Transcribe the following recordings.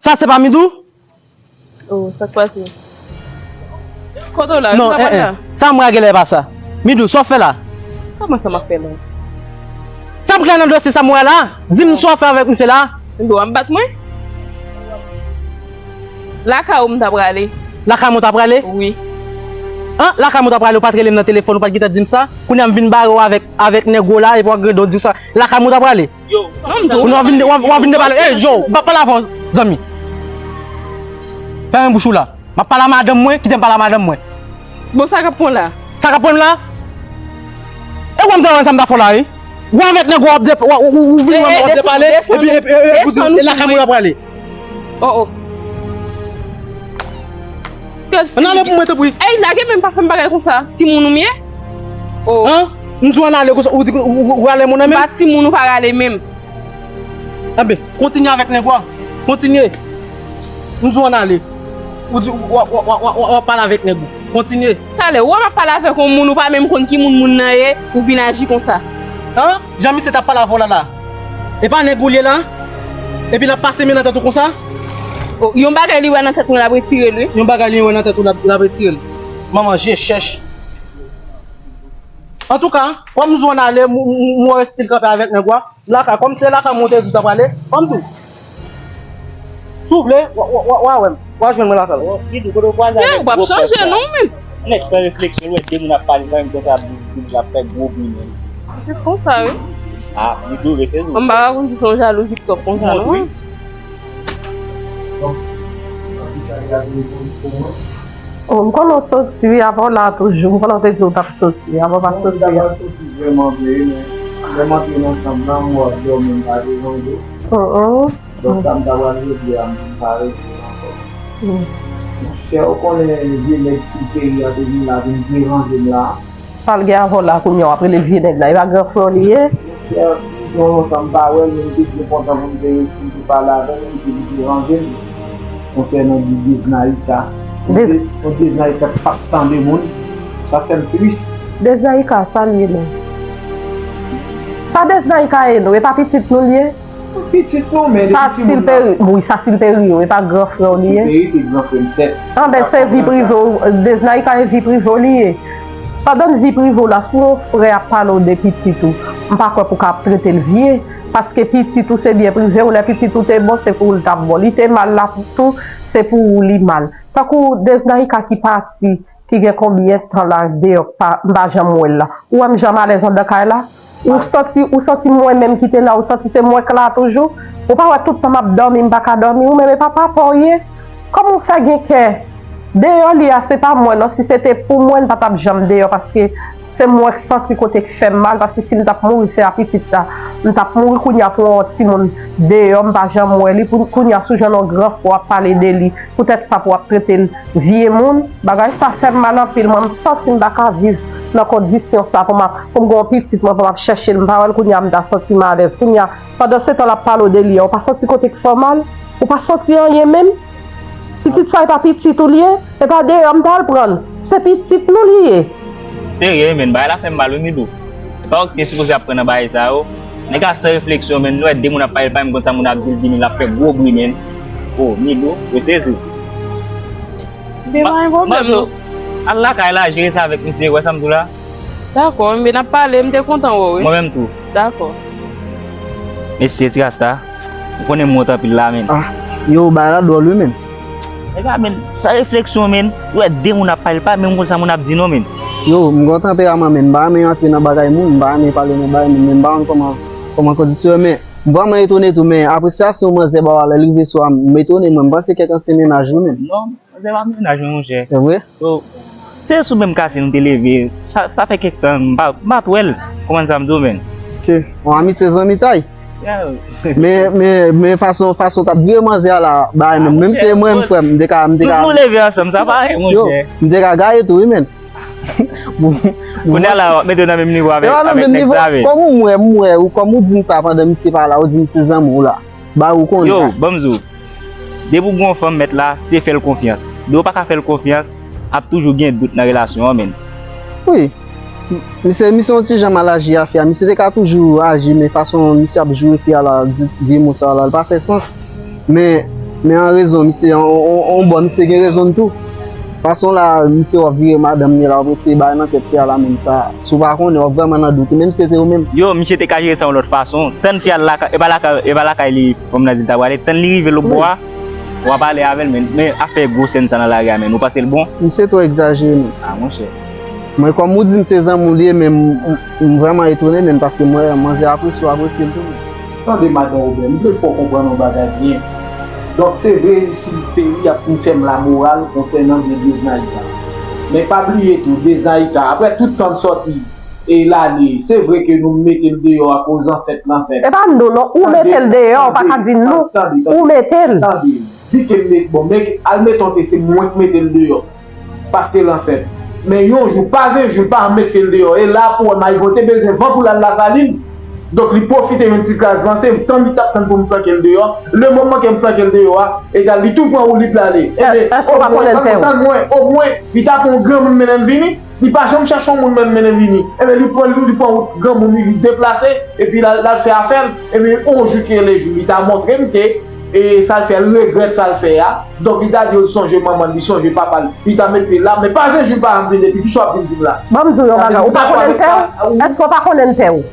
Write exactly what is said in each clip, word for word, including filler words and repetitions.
Pase pa Midou? Oh, sa k pase? Kote w la? Non, Ou pa eh, la? Eh. Samra genlè pa sa. Midou, sa w fè la? Kòman sa m ap fè la? Sa m gen nan dosye Samra la? Di m sa w fè avèk misye la? Midou, w ap bat mwen? Lakay ou m ta prale. Lakay mwen w ta prale? Wi. An, lakay mwen w ta prale, ou pa t rele m nan telefòn, ou pa t gentan di m sa? Kounye a m vin bare w avèk, avèk nèg ou la, epi w ap rele w di w sa. Lakay mwen w ta prale? Non, m di w. Kounye a w vin, w ap, w ap vin depale. Ey, Joe, m p ap pale avè w, zanmi. Fèmen bouch ou la. M ap pale a madanm mwen, kite m pale a madanm mwen. Bon, sa k ap pran la? Sa k ap pran m la? E w m ta wè sa m ta fè w la, wi. Ou avèk nèg ou ap dep-, ou, ou, ou vini wè m ap depale, epi, epi, epi, epi, ou di, e lakay mwen w ap prale. Oh, oh. Ann ale pou mwen, tanpri. Ey, lage men, pa fè m bagay konsa. Timoun ou m ye? Oh. An? M di w ann ale konsa, ou di, ou, ou, ou rale moun nan men? Pa timoun ou pa rale menm. Anben, kontinye avèk nèg ou a. Kontinye. M di w ann ale. Ou di, w, w ap pale avèk nèg ou. Kontinye. Talè, ou wè m ap pale avèk yon moun, ou pa menm konn ki moun moun nan ye, ou vin aji konsa. An? Jan misye t ap pale avè w la la. E pa nèg ou l ye la? Epi l ap pase men nan tèt ou konsa? Oh, yon bagay li wè nan tèt mwen, l ap retire l, wi. Yon bagay li wè nan tèt ou, l ap, l ap retire l. Manman je chèch. Antouka, kòm m di w ann ale, m, m, m wè estil kanpe avèk nèg ou a. M lakay, kòm se lakay mwen w te di w t ap prale, ban m tou. Si w vle, w a, w a, w a, w a wè m. W a jwenn mwen lakay la. Sè, ou p ap chanje non, menm. Nèg san refleksyon, l wè de moun ap pale, l pa menm konsa ap di l ap fè gwo bri menm. Se konsa, wi. Ah, li dure, se nou. M pa ka konn si se yon jalouzi k twòp konsa, non, wi. Oh, m konnen w soti, wi, avan w la toujou. M konnen w te di w t ap soti, avan w pa soti. M ta pral soti vrèman vre, wi, men lè m antre nan chanm nan, m wè w ap dòmi, m pa te sonje. Donk, sa m ta pral jodi a, m pa rete ankò. Monchè, ou konnen vye nèg Sid Peri a te vin la, vin deranje m la. Sa l gen avè w la kounye a, w ap rele l vye nèg la, e pa gran frè w li ye? Monchè, m gen lontan m pa wè l, men m te byen kontan pou m te resi, m te pale avè l, men misye vin deranje m konsènan Deznaïka. Yon Deznaïka k p ap tande moun, sa fè m tris. Deznaïka, sa l ye non? Sa Deznaïka ye non? E pa pitit nou l ye? Pitit nou, men depi timoun nan. Wi, sa Silperi yo, e pa gran frè w li ye? Silperi se gran frè m sèt. Anben, se vi prive w, Deznaïka e vi prive w li ye. Pandan n vi prive w la, si yon frè ap pale w de pitit ou, m pa kwè pou w ka ap trete l vye. Paske pitit ou se byen prive w, lè pitit ou te bon, se pou ou l t ap bon. Li te mal la tou, se pou ou li mal. Tankou Deznaïka ki pati, ki gen konbyen tan la deyò, m pa janm wè l la. Ou wè m janm alèz anndan kay la? Ou santi, ou santi mwen menm ki te la, ou santi se mwen k la toujou? Ou pa wè tout tan m ap dòmi, m pa ka dòmi, ou menm e pa papa w ye? Kòman w fè gen kè? Deyò li a, se pa mwen non, si se te pou mwen, m pa t ap janm deyò, paske se mwen k santi kote k fè m mal, paske si m t ap mouri, se a pitit la m t ap mouri, kounye a pou yon timoun deyò, m pa janm wè li, pou kounye a si w jwenn yon gran frè w ap pale de li, poutèt sa pou w ap trete l vye moun, bagay sa fè m mal anpil, mwen m santi m pa ka viv nan kondisyon sa pou m ap, pou m gen yon pitit mwen pou m ap chèche l, m pa wè l kounye a m ta santi m alèz, kounye a, pandan se tan l ap pale w de li a, ou pa santi kote k fè w mal, ou pa santi anyen menm? Pitit sa e pa pitit ou li ye? E pa deyò m t al pran l. Se pitit nou li ye. Serye wi men, bagay la fè m mal wi Midou. E pa ou ki te sipoze ap pran nan bagay sa yo. Nèg la san refleksyon men, nou wè de moun ap pale, l pa menm konn sa moun ap di, l vini l ap fè gwo bri men. Oh, Midou, ou sezi. Gen pa gen pwoblèm non. Al lakay la, jere sa avèk misye, wè sa m di w la? Dakò, men n ap pale, m te kontan wè w wi. Mwen menm tou. Dakò. Mesye, ti rasta, ou konnen m wont anpil la men. Ah, yo, bagay la dwòl wi men. Nèg la men, san refleksyon men, ou wè de moun ap pale, l pa menm konn sa moun ap di non men. Yo, m gen yon tanperaman men, m pa renmen antre nan bagay moun, m pa renmen pale nan bagay moun, men m pa konn kòman, kòman kondisyon yo, men m vrèman etone tou, men apresyasyon manzè ba w a lè l rive sou a, m etone mwen, m panse kèk ansyen mennaj wi men. Non, manzè pa mennaj mwen monchè. Se vre? So, se sou menm katye nou te leve, sa, sa fè kèk tan, m pa, m pa t wè l, konprann sa m di w men. Ok, yon amitye zanmitay. Yeah. Men, men, men fason, fason w t ap vire manzè a la, bay menm, menm si se mwen menm frè m, m te ka, m te ka. Tout nou leve ansanm, sa pa anyen monchè. M te ka gaye tou wi men. Kounye a la, w ap mete w nan menm nivo avèk, avèk nèg sa men. Kòm ou m wè, m wè ou, kòm ou di m sa pandan misye pa la, ou di m se zanmi w la. Ba ou konnen. Yo, ban m di w. Depi w gen yon fanm mèt la, se fè l konfyans. Depi w pa ka fè l konfyans, ap toujou gen dout nan relasyon an men. Wi. Misye, misye yon ti jan mal aji a fi a. Misye te ka toujou aji, men fason misye ap joure fi a la, di vye mo sa la, l pa fè sans. Men, Men an rezon, misye, on, on, on bò, misye gen rezon l tou. Fason la, misye w ap vire madanm li la, w ap eseye bay nan tèt fi a la, menm sa. Si w pa konnen, w ap vrèman nan dout, menm si se te ou menm. Yo, misye te ka jere sa yon lòt fason. Tann fi a lakay, e pa lakay, e pa lakay li, fanm nan di l ta prale. Tann li rive lòt bò a, w a pale avè l, men, men afè gwo sèn sa nan lari a, men, ou panse l bon? Misye twò egzajere, men. Ah, monchè. Mwen, kòm ou di m se zanmi w li ye, men m, m, m vrèman etone, men paske m wè manzè apresye w, apresye l tou, men. Tande, madan Wobè, m vle fè w konprann yon bagay byen. Donk, se vre, si peyi ap fin fè m lamoral konsènan byen Deznaïka. Men pa bliye tou, Deznaïka, apre tout tan n sòti e l ale, se vre ke nou mete l deyò akoz ansèt lansèt. E pa nou, non, ou mete l deyò, ou pa ka di nou, ou mete l. Tande, tande. Di ke m met, bon, men al meton ke se mwen k mete l deyò. Paske l ansèt. Men yon jou, pa zen jou, l pa mete l deyò. E la pou wè Mayvo te bezwen van pou l al Lasalin. Donk li pwofite yon ti kras van, se tann li t ap tann pou m flanke l deyò. Lemoman ke m flanke l deyò a, egal, li tou pran wout li prale. Ebyen, èske w pa konnen l pè w? Tann mwen, omwen, li ta pran yon granmoun mennen l vini. Li pa janm chèche yon moun menm mennen l vini. Ebyen, li pran, li, li pran wout granmoun li, li deplase, epi l al, l al fè afè l. Ebyen, yon jou ki rele jou, li ta montre m ke, e, sa l fè, l regrèt sa l fè a. Donk, li ta di yo l sonje manman l, li sonje papa l. Li ta mete la, men pa zen jou l pa janm vin depi, kisa w ap vin di m la? Ban m di w yon bagay, ou pa konnen l pè w? Èske w pa konnen l pè w?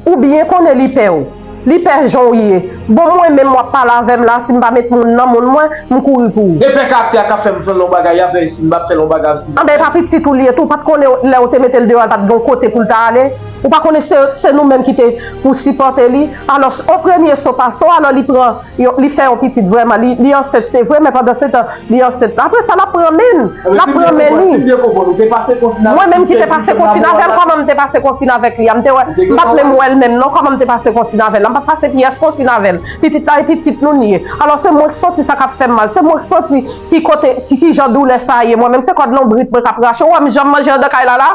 Ou byen konnen li pè w. Li pè jan w ye. Bon, mwen menm w ap pale avè m la, si m pa met moun nan moun mwen, m kouri pou ou. E pè karaktè a k ap fè m fè l yon bagay, y ap fè si m p ap fè l yon bagay, si m p ap fè. Anben, e pa pitit ou li ye tou, ou pa t konnen lè w te mete l deyò, l pa t gen yon kote pou l ta ale. Ou pa konnen se, se nou menm ki te pou sipòte li. Alò, o premye so pase w, alò li pran, yo, li fè yon pitit vrèman, li, li ansent, se vre, men pandan se tan, li ansent. Apre sa, l ap pran men l, l ap pran men li. Si m byen konprann, ou te pase konsin avè l. Mwen menm ki te pase konsin avè l, kòman m te pase konsin avèk li a? M te wè, m pa t menm wè l menm non, kòman m te pase konsin avè l la? M pa t pase pyès konsin avè l. Pitit la e pitit nou l ye. Alò, se mwen k santi sa k ap fè m mal. Se mwen k santi ki kote, ki, ki jan doulè sa ye. Mwen menm, se kòd lonbrit mwen k ap rache. Ou wè m janm manje anndan kay la la?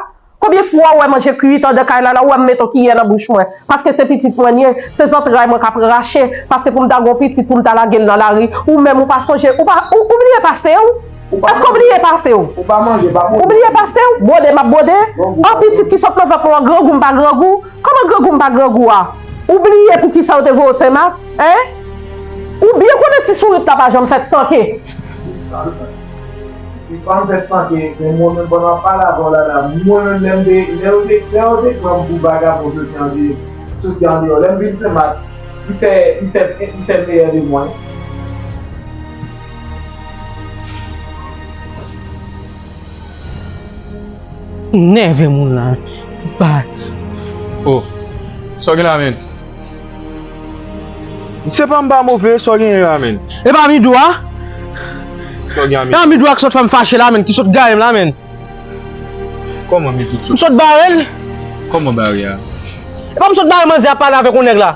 Konbyen fwa w wè manje kwit anndan kay la la, ou wè m mete yon kiyè nan bouch mwen? Paske se pitit mwen l ye, se zantray mwen k ap rache, paske pou m ta gen yon pitit, pou m ta lage l nan lari, ou menm ou pa sonje, ou pa, ou, ou bliye pase w? Èske w bliye pase w? Ou pa manje, pa bwè. Ou bliye pase w? Bwode, m ap bwode? An pitit ki sot nan vant mwen an, grangou m pa grangou? Kòman grangou m pa grangou a? Ou bliye poukisa yo te voye w Senmak? Hein? Ou byen konnen ti sourit la pa janm fèt sanke. Li pa m fèt sanke, men mwen menm pandan m ap pale avè w la la, mwen menm lè m te, lè yo te, lè yo te pran m pou vagabon soti andeyò, soti andeyò, lè m vin Senmak, m fè, m fè, m fè meyè de mwen. Nève moun la. Ba. Oh. Sa w gen la menm? Se pa m pa move, sa w genyen la menm? E pa Midou a? Sa w gen a Midou? E pa Midou a ki sot fè m fache la menm, ki sot gaye m la menm. Kòman Midou t sot? M sot bare l. Kòman bare a? E pa m sot bare manzè ap pale avèk yon nèg la.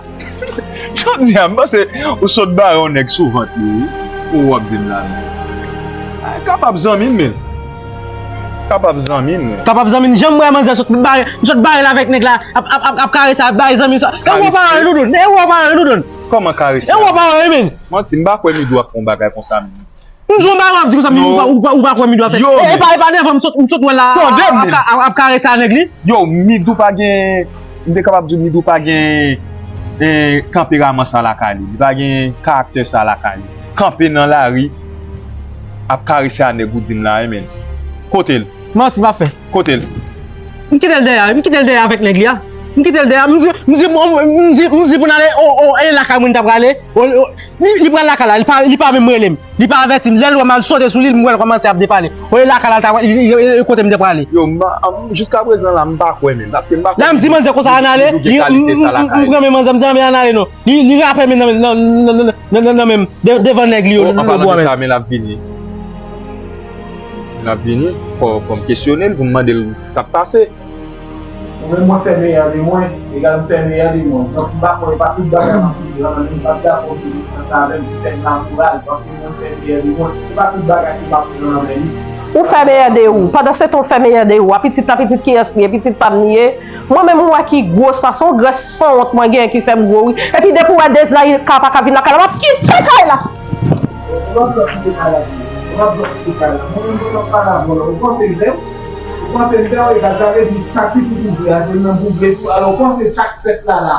Jodi a, m panse ou sot bare yon nèg sou vant li, wi. Ou w ap di m la menm. Ay, kapab zanmi m menm. Kapab zanmi m menm. Kapab zanmi m, jan m wè manzè sot bare, m sot bare l avèk nèg la, ap, ap, ap, ap karese, ap bare zanmi sa. E ou w ap bare Doudoun, e ou w ap bare Doudoun. Kòman karese? E ou w ap bare menm. Manti, m pa kwè Midou ap fè yon bagay konsa menm. M di w bagay, w ap di konsa, men ou pa, ou pa, ou pa kwè Midou ap fè. Yo, e, e pa, e pa nèvan, m sot, m sot wè l la, ap, ap, ap, ap karese a nèg li. Yo, Midou pa gen, m te kapab di w Midou pa gen, e, tanperaman sa lakay li. Li pa gen karaktè sa lakay li. Kanpe nan lari, ap karese a nèg ou di m la, e menm. Kote l? Manti m ap fè. Kote l? M kite l dèyè, m kite l dèyè avèk nèg li a. M kite l dèyè, m di, m di, m di, m di pou n ale, o, o, e lakay mwen n ta prale. O, o, li, li pral lakay la, li pa, li pa menm rele m. Li pa avèti m. Lè l wè m al sote sou li, m wè l kòmanse ap depale. O, e lakay la, l ta, e, e, e, e kote m te prale. Yo, m pa, m, jiskaprezan la, m pa kwè menm. Paske m pa kwè. Lè m di manzè konsa ann ale, li, m, m, m, m pran men manzè, m di, "Anben, ann ale non." Li, li rape men nan, nan, nan, nan, nan, nan, nan men m, de-, devan nèg li yo, nan bò a menm. Sa, men l ap vini. L ap vini, fò, fò m kesyone l pou m mande l sa k pase. Mwen menm, mwen fè meyè de mwen, egal m fè meyè de mwen. Donk, m pa kwè, e pa tout bagay m ap di la, men m p ap dakò pou li pran sa avè m, pou fè m lamoral, paske mwen fè meyè de mwen. E pa tout bagay ki m ap pran nan men li. Ou fè meyè de ou. Pandan se tan, ou fè meyè de ou. A pitit la, pitit kiyès li ye? Pitit pa m li ye. Mwen menm, ou wè ki gwo sa, se yon grès sanwont mwen genyen ki fè m gwo, wi. Epi depi w wè Deznaïka pa ka vin lakay la, m ap kite kay la. Ou p ap dwe kite kay la, tou. Ou p ap dwe kite kay la. Mwen menm, mwen ap pale avè w la. Ou panse m pè w? Ou panse m pè w? Egal, sa vle di sa k pitit ou vle a, se li menm pou w vle tou. Alò, ou panse sa k fèt la la,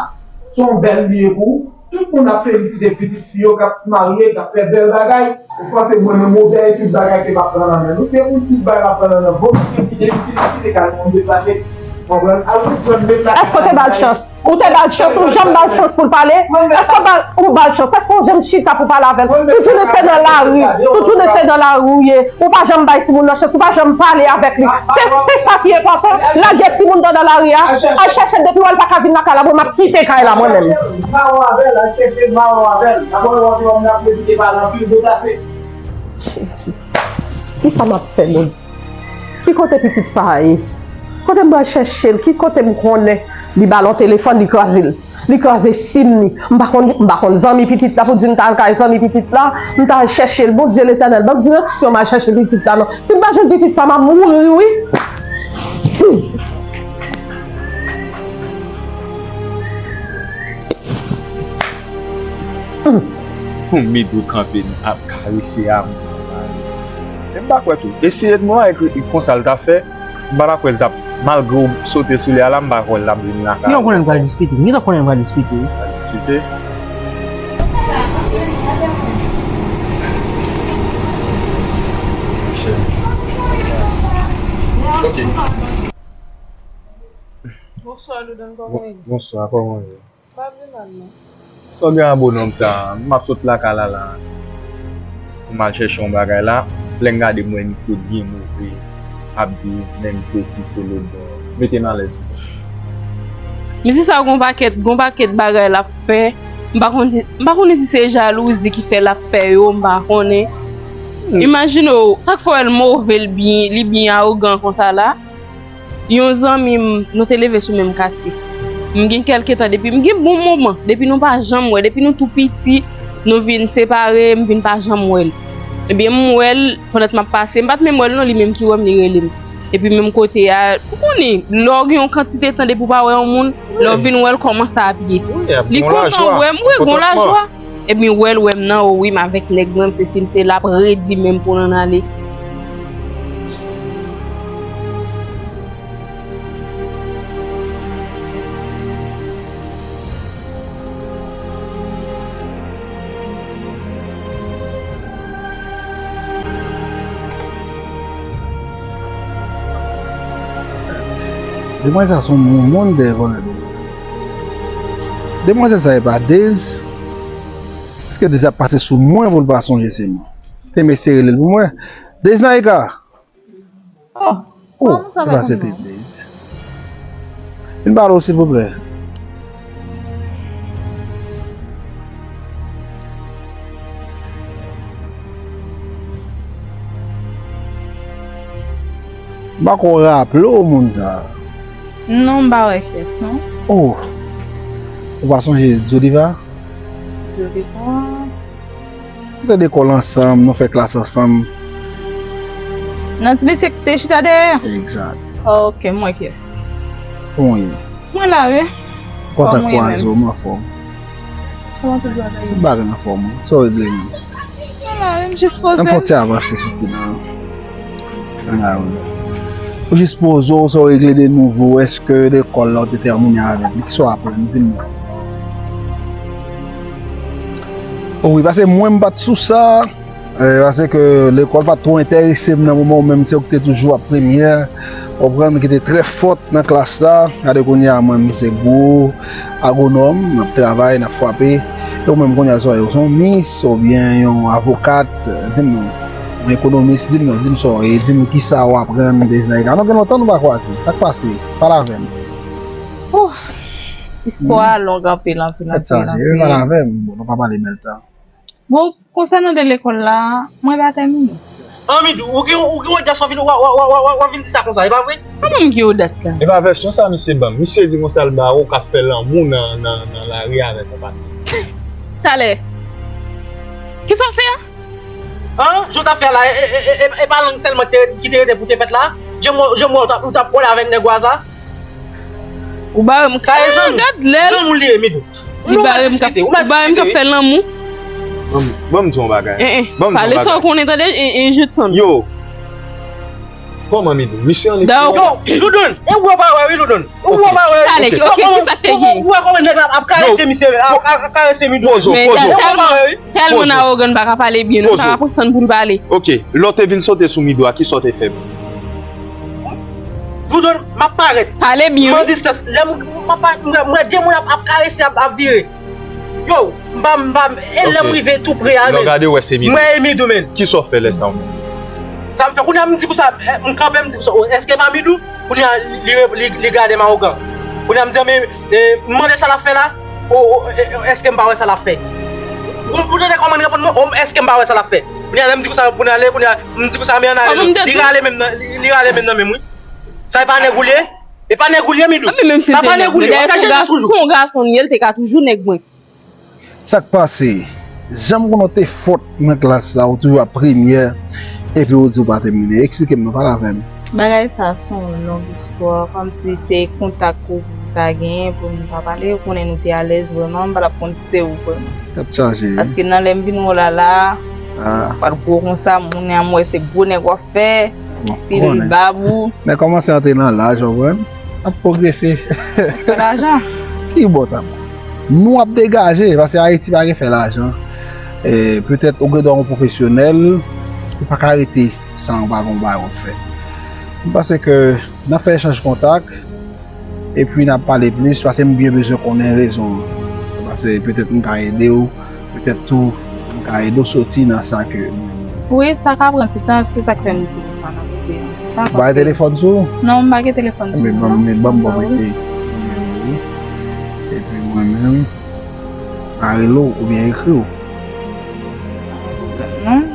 se yon bèl li ye pou ou? Tout moun ap felisite pitit fi yo k ap marye, k ap fè bèl bagay. Ou panse mwen menm Robert e tout bagay ke m ap pran nan men nou? Se pou tout bagay m ap pran nan men nou. Bon, pitit fi, pitit fi te kay moun deplase. Konprann? Al ret pran met la. Èske w te ba l chans? Ou te ba l chans? Ou janm ba l chans pou l pale? Èske w ba l, ou ba l chans? Èske w janm chita pou pale avè l? Tout jounen se nan lari. Tout jounen se nan lari ou ye. Ou pa janm bay timoun nan chans. Ou pa janm pale avèk li. Se, se sa ki enpòtan. Lage timoun nan nan lari a. Al chèche l depi w wè l pa ka vin lakay la. Bon, m ap kite kay la mwen menm. Mawon avè l, al chèche mawon avè l. Dabò, w ap wè m ap medite pale anpil deplase. Jezi. Kisa m ap fè, Bondye? Ki kote pitit sa a ye? Kote m pral chèche l? Ki kote m konnen? Li ba l yon telefòn, li kraze l. Li kraze sim li. M pa konn, m pa konn zanmi pitit la pou di m ta al kay zanmi pitit la. M ta al chèche l. Bondye Letènèl, ban m direksyon m al chèche pitit la non. Si m pa jwenn pitit sa, m ap mouri wi. Hmm. Hmm. Pou Midou kanpe ap karese a moun. Men m pa kwè tou. E si Edmond a ekri konsa l ta fè, m pa ta kwè l t ap, malgre w sote sou li a la, m pa kwè l t ap vin lakay. Yo konnen n pral diskite. Yo konnen n pral diskite. Pral diskite. Ok. Bonswa, Doudonn, kòman w ye? Bonswa, kòman w ye? Pa vle mal non. Sa w gen a bonòm sa a? M ap sot lakay la la. Pou m al chèche yon bagay la. Lè m gade m wè misye byen move. Ap di menm sesi se le bò. Mete m alèz. Misye sa gon pakèt, gon pakèt bagay l ap fè. M pa konn si, m pa konnen si se jalouzi ki fè l ap fè yo, m pa konnen. Hmm. Imajine w, sa k fè w wè l move, l byen, li byen awogan konsa la. Yon zanmi m, nou te leve sou menm katye. M gen kèlke tan depi, m gen bon moman, depi nou pa janm wè, depi nou tou piti, nou vin separe, m vin pa janm wè l. Ebyen, m wè l, pandan m ap pase, m pa t menm wè l non, li menm ki wè m, li rele m. Epi menm kote a, ou konnen, lè w gen yon kantite tan depi w pa wè yon moun, lè w vin wè l kòmanse ap ye. Li kontan wè m, wi, gon lajwa. Epi wè l wè m nan, o wi, m avèk nèg mwen, m sesi, m sela, ap redi men m pou n ann ale. Demwazèl sa se yon moun devan. Demwazèl sa e pa Dez. Èske Dez ap pase sou mwen pou l pa sonje se mwen? Te mèsi rele l pou mwen. Dez Naika. Oh, oh, se pa se te Dez. Vin pale w silvouplè. M pa ko raple w moun sa. Non, m pa wè kiyès non. Oh. Ou pa sonje Joliva? Joliva. Nou te lekòl ansanm, nou fè klas ansanm. Nan ti mesye ki te chita dèyè a? Egzak. Ok, m wè kiyès. Kòman w ye? Mwen la wi. Kontan kwaze w, m anfòm. Kòman tout bagay ye? Tout bagay anfòm. Sa w regle menm? Mwen la wi, m jis poze m. Ann fè yon ti avanse sou ti nan. Ou jis poze w, sa w regle de nouvo? Èske lekòl la w te tèmine avè l? Kisa w aprann? Di m non. O wi, paske mwen m pa t sou sa, eh, paske lekòl pa t twò enterese m nan moman ou menm se ou ki te toujou ap premyè, w konprann, ki te trè fòt nan klas la. Gade kounye a mwen, m se gwo agwonòm, n ap travay, n ap frape. E ou menm kounye a sa w ye, ou se yon mis oubyen yon avokat, di m non. Yon ekonomis, di m non, di m sa w ye, di m kisa w aprann de Zinaïka. Nou gen lontan nou pa kwaze. Sa k pase? Pale avè m. Ouf! Istwa a long anpil, anpil, anpil, anpil. Tèt chaje, wi, pale avè m. Bon, nou pa pale bèl tan. Bon, konsènan de lekòl la, mwen pa tèmine. An, Midou, ou gen, ou gen odas w ap vin, w ap, w ap, w ap, w ap, w ap vin di sa konsa, e pa vre? Kòman m gen odas la? E pa vèsyon sa misye ban m. Misye di konsa l ba ou k ap fè lanmou nan, nan, nan lari avèk yon patnè. Talè. Kisa w fè a? An, jan w t ap fè a la, e, e, e, e, e pa lang sèlman ki te, ki te rete pou te fèt la? Jan m wè, jan m wè w t ap, w t ap kole avèk nèg waza? Ou bare m. Sa e zanmi. Gad lè l. Zanmi w li ye, Midou. Li bare m k ap, ou bare m k ap fè lanmou. Ban m, ban m di w yon bagay. Eh, eh. Ban m di w yon bagay. Pale sa w konnen tande, eh, eh, Judson. Yo. Kòman Midou? Misye annik. Yo, Doudoun, ou wè pa wè wi, Doudoun. Ou wè pa wè wi. Talè, ok, kisa k te gen? Ou wè kòman nèg la ap karese misye, ap, ap, ap karese Midou? Pozo, pozo. Ou wè pa wè wi. Tèlman awogan, pa ka pale byen, non, pa ka pran san pou l pale. Ok, lè w te vin sote sou Midou a, kisa w te fè? Doudoun, m ap parèt. Pale byen. M an distans. Lè m, m ap, m wè de moun ap, ap karese, ap, ap vire. Yo, m pa, m pa, e lè m rive tou pre a, men. Lè w gade, w wè se Midou. M wè e Midou, men. Kisa w fè lè sa a, men? Sa m fè, kounye a m di konsa, eh, m kanpe, m di konsa, o, èske pa Midou? Kounye a, li, li, li gade m awogan. Kounye a, m di, men, eh, m mande sa l ap fè la, o, o, eh, eh, èske m pa wè sa l ap fè? Ou, ou tande kòman l reponn mwen, o, èske m pa wè sa l ap fè? Kounye a, lè m di konsa, kounye a, kounye a, m di konsa, men ann ale, li rale menm nan, li, li rale menm nan menm, wi. Sa e pa nèg ou li ye? E pa nèg ou li ye, Midou? Sa pa nèg ou li ye. Ou ka chanje toujou. Se yon gason li ye, li te ka toujou nèg mwen. Sa k pase? Jan m konnen w te fòt nan klas la, ou toujou ap premyè, epi ou di ou pa tèmine. Eksplike m non, pale avè m. Bagay sa se yon long istwa, kòmsi se kontak ou ta genyen pou nou ta pale, ou konnen nou te alèz vrèman, m pa t ap konn se ou vrèman. Tèt chaje wi. Paske nan lè m vin wè w la la, ou pa t gwo konsa, moun an m wè se gwo nèg w ap fè, pil bab ou. Nèg kòmanse antre nan laj, w konprann? N ap pwogrese. Fè lajan. Ki bò sa? Nou ap degaje, paske Ayiti pa gen fè lajan. E, petèt ou gen dwa yon pwofesyonèl, ou pa ka rete san ou pa gen yon bagay w ap fè. M panse ke n ap fè echanj kontak, epi n ap pale plis, paske m byen bezwen konnen rezon an. Paske petèt m ka ede w, petèt tou, m ka ede w soti nan sa ke. Wi, sa ka pran ti tan, se sa k fè m di konsa nan kote an. Bay telefòn sou ou? Non, m pa gen telefòn sou mwen non. Ban m, ban m ba w nimewo. Epi mwen menm, m a rele w oubyen ekri w. Non.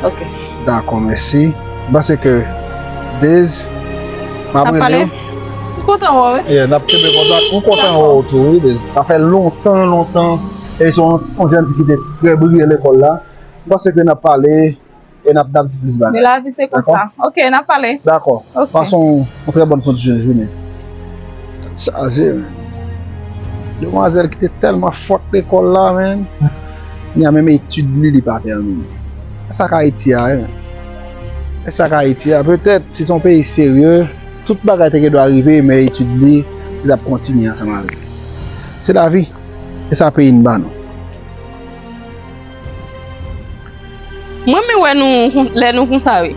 Ok. Dakò, mèsi. M panse ke Dez, m ap rele w. M kontan wè w wi. Yeah, n ap kenbe kontak. M kontan wè w tou wi, Dez. Sa fè lontan, lontan. E se yon, yon jèn fi ki te trè briyan lekòl la. M panse ke n ap pale e n ap, n ap di plis bagay. Men lavi se konsa. Ok, n ap pale. Dakò. Ok. Pase yon, yon trè bòn fin de jounen. Tèt chaje, men. Demwazèl ki te tèlman fòt lekòl la, men. Ni a menm etid li, li pa tèmine. E sa k Ayiti a, wi, men. E sa k Ayiti a. Petèt, si se yon peyi serye, tout bagay te gen dwa rive, men etid li, li t ap kontinye ansanm avè l. Se lavi. E sa peyi n ba nou. Mwen renmen wè nou kon-, lè nou konsa wi.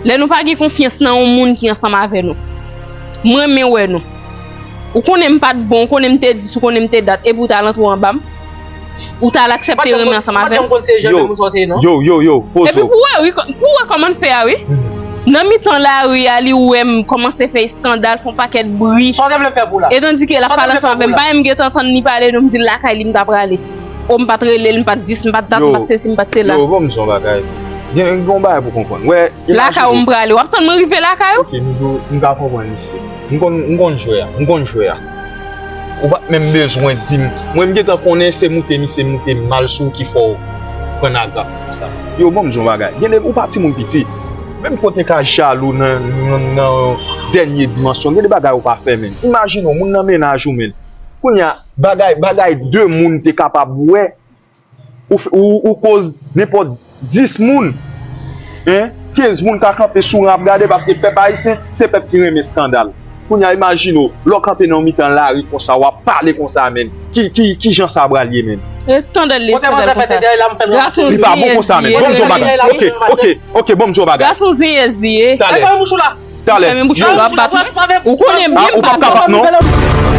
Lè nou pa gen konfyans nan yon moun ki ansanm avè nou. Mwen renmen wè nou. Ou konnen m pa t bon, ou konnen m te dis, ou konnen m te dat, epi ou t al antre w anba m. Ou t al aksepte renmen ansanm avè m. Yo, yo, yo, yo, poze w. Epi pou wè, wi, pou wè kòman l fè a, wi. Nan mitan lari a, li wè m kòmanse fè eskandal, fè yon pakèt bri. Etandike l ap pale ansanm avè m, pa menm gentan tann li pale, non, m di l lakay li m ta prale. O, m pa t rele l, m pa t di s, m pa t dat, m pa t sesi, m pa t sela. Yo, ban m di w yon bagay. Gen, gen yon bagay pou konprann. Wè, imajine. Lakay ou m prale. W ap tann mwen rive lakay ou? Ok, Mido, m ka konprann isit. M konn, m konn jwè a. M konn jwè a. Ou pa t menm bezwen di m. Mwen, m gentan konnen se moute misye moute mal sou w ki fè w pran nan grap konsa. Yo, ban m di w yon bagay. Gen de, ou pa timoun piti. Menm kote ka jalou nan, nan, nan dènye dimansyon. Gen de bagay ou pa fè, menn. Imajine w, moun nan mennaj ou, menn. Kounye a, bagay, bagay de moun te kapab wè, ou, ou, ou koz nenpòt dis moun, en, kenz moun ka kanpe sou ran ap gade, paske pèp ayisyen, se pèp ki renmen eskandal. Kounye a, imajine w, lè w kanpe nan mitan lari konsa, w ap pale konsa, menn. Ki, ki, ki jan sa pral ye, menn? Eskandal, eskandal konsa. Gason zen, bon konsa, menn. Ban m di w yon bagay. Ok, ok, ok, ban m di w yon bagay. Gason zen, zen. Talè. Talè. Fèmen bouch ou, w ap bat mwen. Ou konnen byen m pa bat ou.